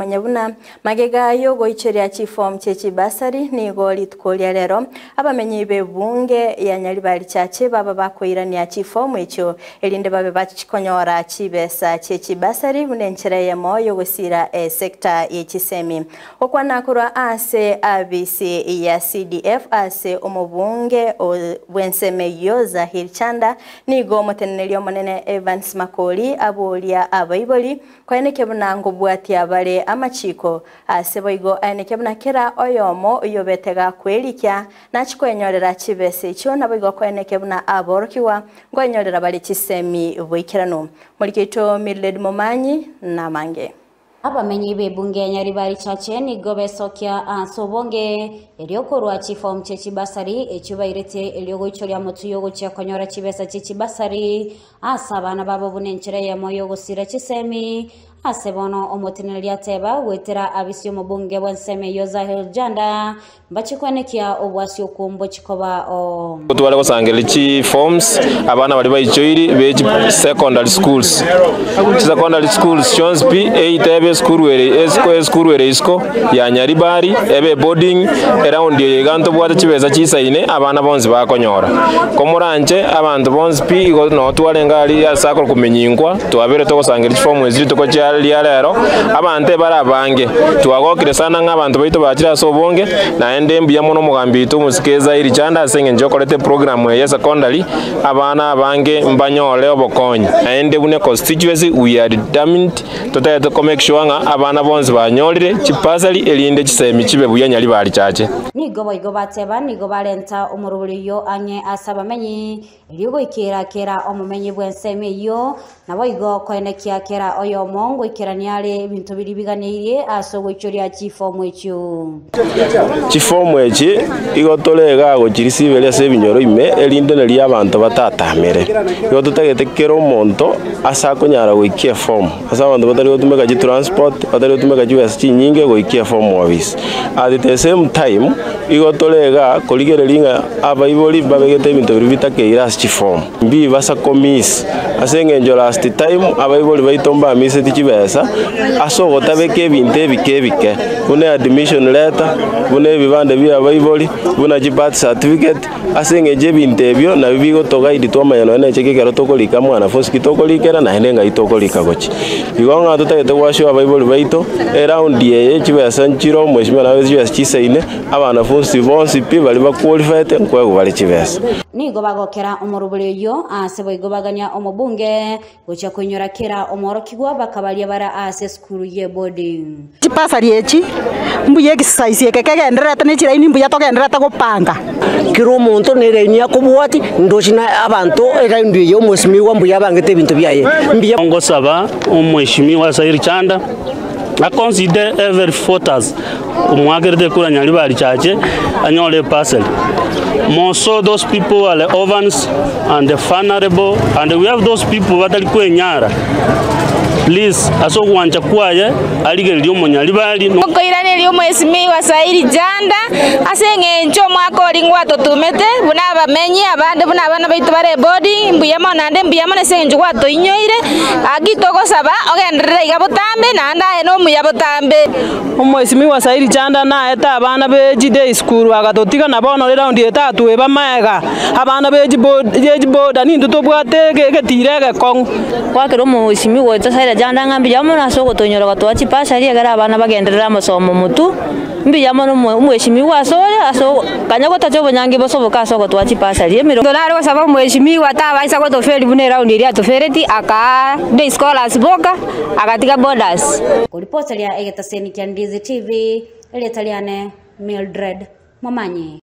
Manya buna magega y'ogoichoria chifomu chie chibasari nigo rituko ria rero abamenyi b'ebunge ya Nyaribari Chache baba bakoirania chifomu echio erinde babe bachikonyora chibesa chie chibasari buna enchera eyemo y'ogosira esecta ye chisemi. Gokwana korwa ase abisi ya CDF ase omobunge bw'ensemo eyio Zahir Chanda nigo omoteneneri omonene Evans Makori aboria abaibori Kwaeneke buna nkobwatia bare amachiiko, ase boigo aeneke buna kera oyomo oyobete gakwerikia nachie kwenyorera chibesa echio, naboigo kwaeneke buna aborokigwa nkwenyorera bare chisemi boikeranu. Moriki oito Mildred Momanyi namange. Abamenyi b'ebunge ya Nyaribari Chache nigo besokia ase obonge erio korwa chifomu chie chibasari echio bairete erio goichoria omotuya ogochia konyora chibesa chie chibasari Ase abana babo buna enchera eyemo y'ogosira chisemi, ase bono omoteneneri ateba goetera abisi omobunge bw'ensemo eyio Zahir Janda, mbache kwenekia obwasi okwo mbochi koba oo. Tware gosangereria chiforms abana baria baichoiri be chi secondary schools. Chisecondary schools chionsi pi, either ebe esukuru ere esiko esukuru ere isiko ya Nyaribari, ebe eboarding, eround eye iga ntobwate chibesa chisaine abana bonsi bakonyora. Komoranche abanto bonsi pi igo noo twarenge aria ase akorokwa Menyinkwa, twabeire togosangereria chifomu ezi rituko chia ria rero, abanto ebare abange. Twagokire sana ng'a abanto baito bachire ase obonge, naende mbuya mono omogambi oito omosike Ezairi Chanda ase eng'encho okorete eprogram eye ya secondary, abana abange mbanyore obokonyi. Naende buna econstituency we are determined Totagete ko make sure ng'a abana bonsi banyorire chibasari erinde chisemi chibe buya nyari barichache. Nigo boigo bateba nigo barenta omorobori oyio ang'e ase abamenyi, erio goikera kera omomenyi bw'ensemo eyio, naboigo koenekia kera oyomo ngoikerania are ebinto biria biganeirie ase ogoichoria chifomu echio. Chifomu echi igo tore igaa gochirisiberia ase ebinyoro ime, erinde nario abanto batatamere. Igo totagete kera omonto ase akonyara goikia efomu, ase abanto batari gotumeka chitransport, batari gotumeka chibesa chinyinge goikia efomu ofisi. At the same time, igo tore igaa korigereria ng'a abaibori mbabegete ebinto biria bitakeire ase chifomu, mbibasa komiss, ase eng'encho last time abaibori baito mbamiseti chibesa ase ogotabeka ebinto ebike ebike. Buna admission letter, buna ebibande bi'abaibori, buna chibirth certificate, ase eng'encho ebinto ebio nabio bigotoguide twamanya nonya neche ki ekero tokorika mwanafunsi ki tokorikera naende ng'ai tokorika gochia. Igo ng'a totagete goassure abaibori baito, eround eye chibesa nchire omweshimiwa nabe chibesa chisaine, abanafunsi bonsi pi baria baqualified nkoegwa bare chibesa. Nigo bagokera omorobori oyio ase boigo bagania omobunge Gochia koinyora kera omworokigwa bakabaria bare ase esukuru y'eboarding. Chibasari echi mbuya exercise eke kegendererete ne chiraini mbuya togendererete gopanga. Kera omonto neraini akobwati, ndoche na abanto eraundi eye omwesimigwa mbuya abangete ebinto biaye mbuya. Ngosaba omweshimiwa Sairi Chanda a consider every voters omwakerete ekura Nyaribari Chache anyore eparcel. More so those people who are the orphans and the vulnerable and we have those people batari kwenyara please ase ogwancha kwaye arigererie omonyaribari. Nkoiraneria omwesimigwa Sairi Janda ase eng'encho omwaka oria ngwatotomete buna abamenyi abande buna abana baito bare eboarding, mbuya mono naende mbuya mono ase eng'encho gwatoinyoire, gaki togosaba ogenderere iga botambe naende aye nomuya botambe. Omwesimigwa Sairi Chanda naete abana be chiday school agatotiga na bono eraundi etatweba maega abana be chiboda nintwe tobwate egetiro egekong'u. Gwakera omwesimigwa oito Saira Chanda ng'a mbuya mono ase ogotoinyora gotoa chibasari ekero abana bagenderere amasomo motwe. Mbuya mono omwesimigwa asore ase kanya gotacha obonyangi bosoboke ase ogotoa chibasari. Emerongo. Nare gosaba omwesimigwa tabaisa gotoferi buna eraundi eria atofereti akaa day scholars boka agatiga boarders. Koripota ria egetaseni kia Ndizi TV, erieta riane Mildred Momanyi.